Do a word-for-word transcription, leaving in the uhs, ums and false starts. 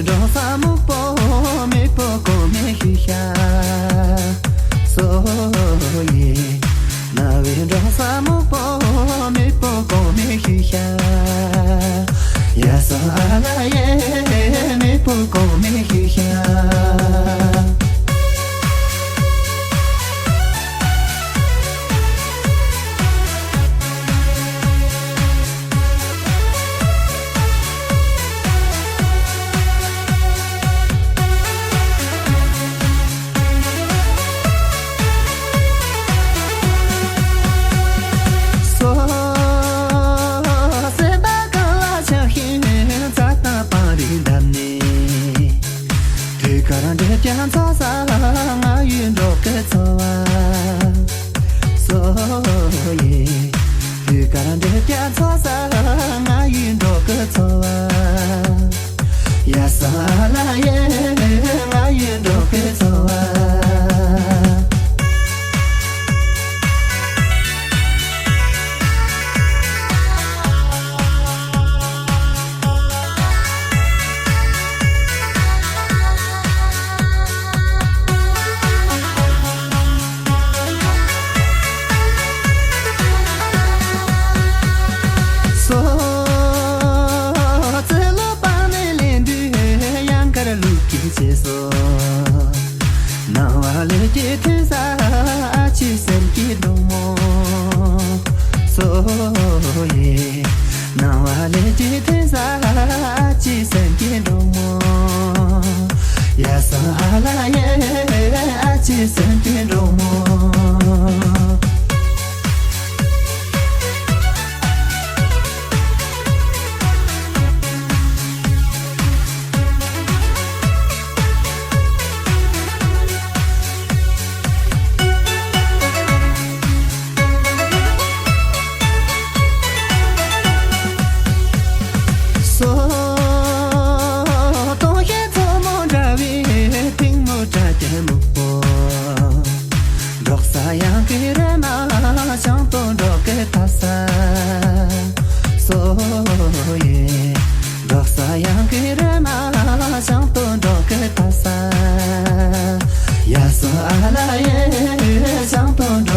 འགྲོ་ས་སྨུག་པོ་མེད་པོ་གོ་མེད་ཤི་ཤ། སོ་ཡེ། ན་བའི་འགྲོ་ས་སྨུག་པོ་མེད་པོ་གོ་མེད་ཤི་ཤ། ཡ་ས་ཨ་ལ་ཡེ་མེད་པོ་གོ་མེད་ཤི་ཤ། སོ། སེམས་པ་གང་ལ་ཆགས་ཤིང་རྩ་དང་པང་རིང་བསྡམས་ནས། དུས་ག་རང་འདྲེས་ཀྱང་ཚོགས་ས་ང་ཡུལ་འགྲོ་གི་ཚོར་བ། སོ་ཡེ། དུས་ག་རང་འདྲེས་ཀྱང་ཚོགས་ས་ང་ཡུལ་འགྲོ་གི་ཚོར་བ། ཡ་ས་ལ་ཡེ་ང་ཡུལ་འགྲོ་གི་ཚོར་བ། སོ། ཚེ་ལོ་པང་ནས་ལེན་དུས་ཡང་དཀར་ལུག་གི་ཚེ་སོ། སྣང་བ་ལས་ཀྱི་ཐོས་ས་ཨ་ཆི་སེམས་ཀྱི་འགྲོ་མོ། སོ་ཡེ། སྣང་བ་ལས་ཀྱི་ཐོས་ས་ཨ་ཆི་སེམས་ཀྱི་འགྲོ་མོ། ཡ་ས་ཨ་ལ་ཡེ་ཨ་ཆི་སེམས་ཀྱི་འགྲོ་མོ། སོ། དོན་ཤེས་མཚོ་མོ་འདྲ་བའི་ཐིང་མོ་སྒྲ་གྱེན་སྨུག་པོ། འབྲོག་ས་ཡང་གི་རི་མ་ཞང་སྟོན་འབྲོག་གི་ཐ་ས། སོ་ཡེ། འབྲོག་ས་ཡང་གི་རི་མ་ཞང་སྟོན་འབྲོག་གི་ཐ་ས། ཡ་ས་ཨ་ལ་ཡེ་ཞང་སྟོན་འབྲོག